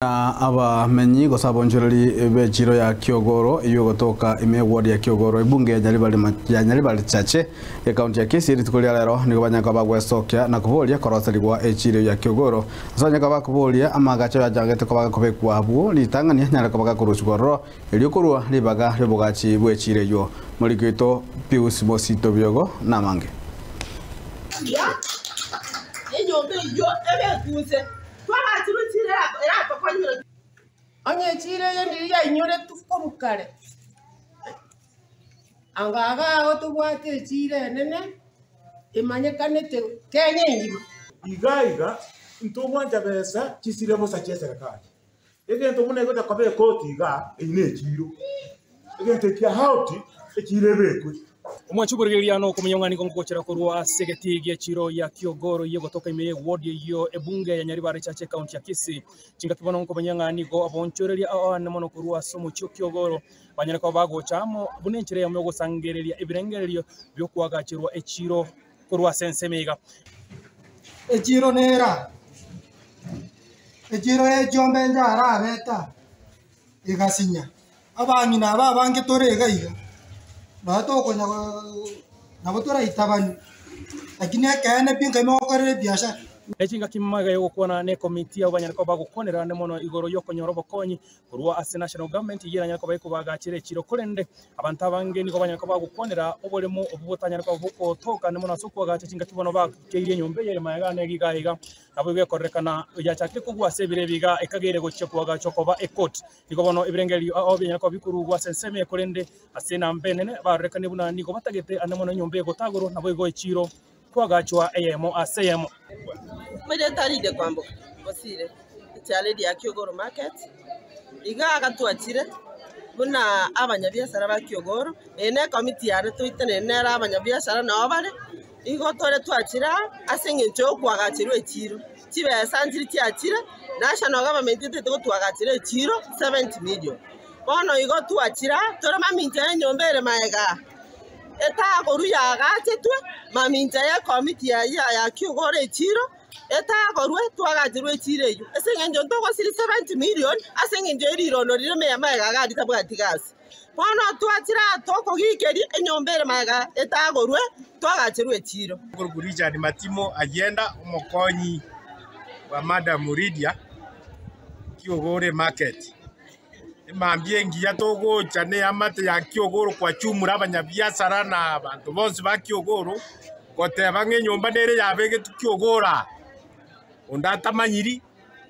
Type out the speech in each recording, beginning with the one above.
Na abamenyi gose abonchoreri b'echiro ya Kiogoro eyio egotoka ime y'eward ya Kiogoro ebunge ya Nyaribari ya Nyaribari Chache ekaunti ya Kisii rituko ria rero nigo banyare koba bagwesokia na koboria koroserigwa echiro ya Kiogoro ase banyare koba bakoboria amagacho yachagete koba gakobekwa abwo ritang'ani anyare koba gakorusigwa ororo erio korwa ribaga riobogachi bw'echiro eyio. Moriki oito Pius Mosito Biogo namange. Enyomba eyio ebekunse. Twagachirwe chiira eratokonywe. Onye echiira eye ndiria yainyoretwe korwa kare, anga iga agwo tobwate echiira enene emanyekanete Kenya engima. Iga iga ntogwancha besa chisire bosa chi'eserekari. Egento buna egocha koba ekoti iga, eyio nechiiro. Egento ekia out, echiiro ebekwe. Omwanchi oborigereria na okomanya ng'a nigo ngogochera korwa ase egetii gie chiro ya Kiogoro eyio egotoka ime y'eward eyio ebunge ya Nyaribari Chache ekaunti ya Kisii. Chingaki bono nkomanya ng'a nigo aboonchoreria aane mono korwa ase omochie o Kiogoro banyare koba bagocha amo buna enchera eyemo y'ogosangereria ebirengererio bi'okoagacherwa echiro korwa ase ensemo iga. Echiro nera, echiro y'echiombe njarabete aa, egasinya. Abang'ina aba abange tore iga iga, nonye tokonya nabo toraitabanie, lakini ekeene pi nkaima gokorera ebiashara. Ne chingaki magega y'ogokwana nekomiti abwo banyare koba bagokwanera ande mono igoro y'okonyora obokonyi korwa ase National Government eyio eranyare koba ekobagachera echiro korende abanto abange nigo banyare koba bagokwanera oboremo obwo botanyare koba bogotoka ande mono ase okoagacha chingaki bono bakeirie enyomba eye ere magega ane iga iga nabo igo ekorerekana yachakire kogwa ase ebiro ebi iga ekageire gochia koagachwa koba ecourt. Nigo bono ebirengererio ao bianyare koba bikorugwa ase ensemo eye korende ase enamba enene barorekane buna nigo batagete ande mono enyomba egotagorwa naboigo echiiro kwagachwa eyemo ase eyemo. Omanyete rinde kwamboka Bosire echiaro eria Kiogoro market, iga agatwachire buna abanyabiasara ba Kiogoro, eye ne ekomiti yane toitenene nere abanyabiasara nao bare, igo tore twachire aa ase eng'encho ya okoagacherwa echiro. Chibesa nchiria chiachire, national government etagete gotwagachera echiro 70 million. Bono igo twachire aa, tore mamincha ya enyomba ere magega aa, etagorwa yaagachetwe mamincha ya ekomiti yaye ya kiogoro echiro, etagorwe twagacherwe echiro eyio. Ase eng'encho ntogosiria 70 million ase eng'encho ya rirondo rire magega iga ritabwati gasi. Bono twachire aa tokogikeria enyomba ere magega etagorwe, twagacherwe echiro. Okorokwa Richard Matimo Ayienda, omokonyi bwa Madam Lydia Kiogoro Market. Emambia engiya togocha neamate ya Kiogoro kwachumura abanyabiasara na abanto bonsi ba Kiogoro goteba ng'a enyomba nere yabegetwe Kiogoro aa. Onde atamanyiri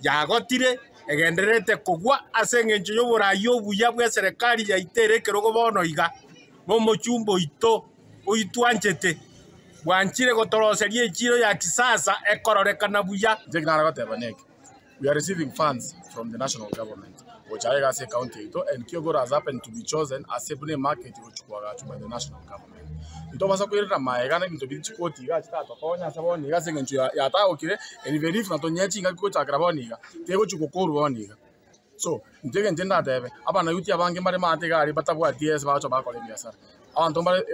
yagotire, egendererete kogwa ase engencho y'oboraai obuya bw'eserekari yaito ere ekerogo bono iga, na omochumba oito oyio-twanchete, bwanchire gotoroseria echiiro ya kisasa ekororekana buya. Inche eki nare goteba neke, we are receiving funds from the national government gocha iga ase ecounty yaito and Kiogoro has happened to be chosen ase buna emarket gochia koagachwa by the national government. Ntobasa koirera magega na ebinto biria chikoti iga chitatokonye ase bono iga ase eng'encho yatagokire and even if natonyie chingaki gochakera bono iga, tegochi gokorwa bono iga. So, inche egento ndatebe, abanayuti abange mbare maate iga aria batabwati ase bagocha bakora ebiasara. Abanto mbare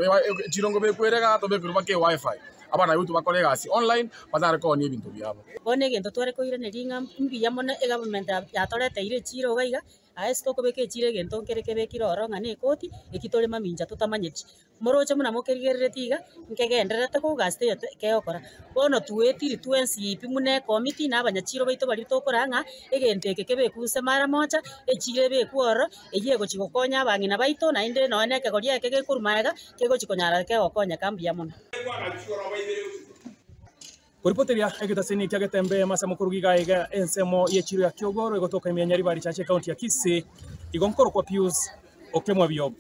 chirongo bekwere igaa tobekerwe mpaka ewifi, abanayuti bakore egasi online, batare koonia ebinto biabo. Bono egento tware koiraneria ng'a mbuya mono egovernment yatoreteire echiro iga iga, aye ase tokobeka echiro egento nkere kebekire ororo ng'a na ekoti, eki tore mamincha totamanyeti. Moroche buna mokerigereretie iga, nkegendererete kogasta eye kegokora. Bono twetiri twensi pi buna ekomiti na abanyachiro baito baria tokoraa ng'a egento eke kebekwe inse mara mocha, echiro ebekwe ororo, eyio egochi gokonya abang'ina baito naende nonya na ekegori eke gekorwa magega, kegochi konyara kegokonyeka mbuya mono. Koripoteria egetaseni kia Getembe ase mokorugi iga iga ensemo y'echiro ya Kiogoro egotoka ime ya Nyaribari Chache ekaunti ya Kisii, igo nkorokwa Pius Okemwa Biogo.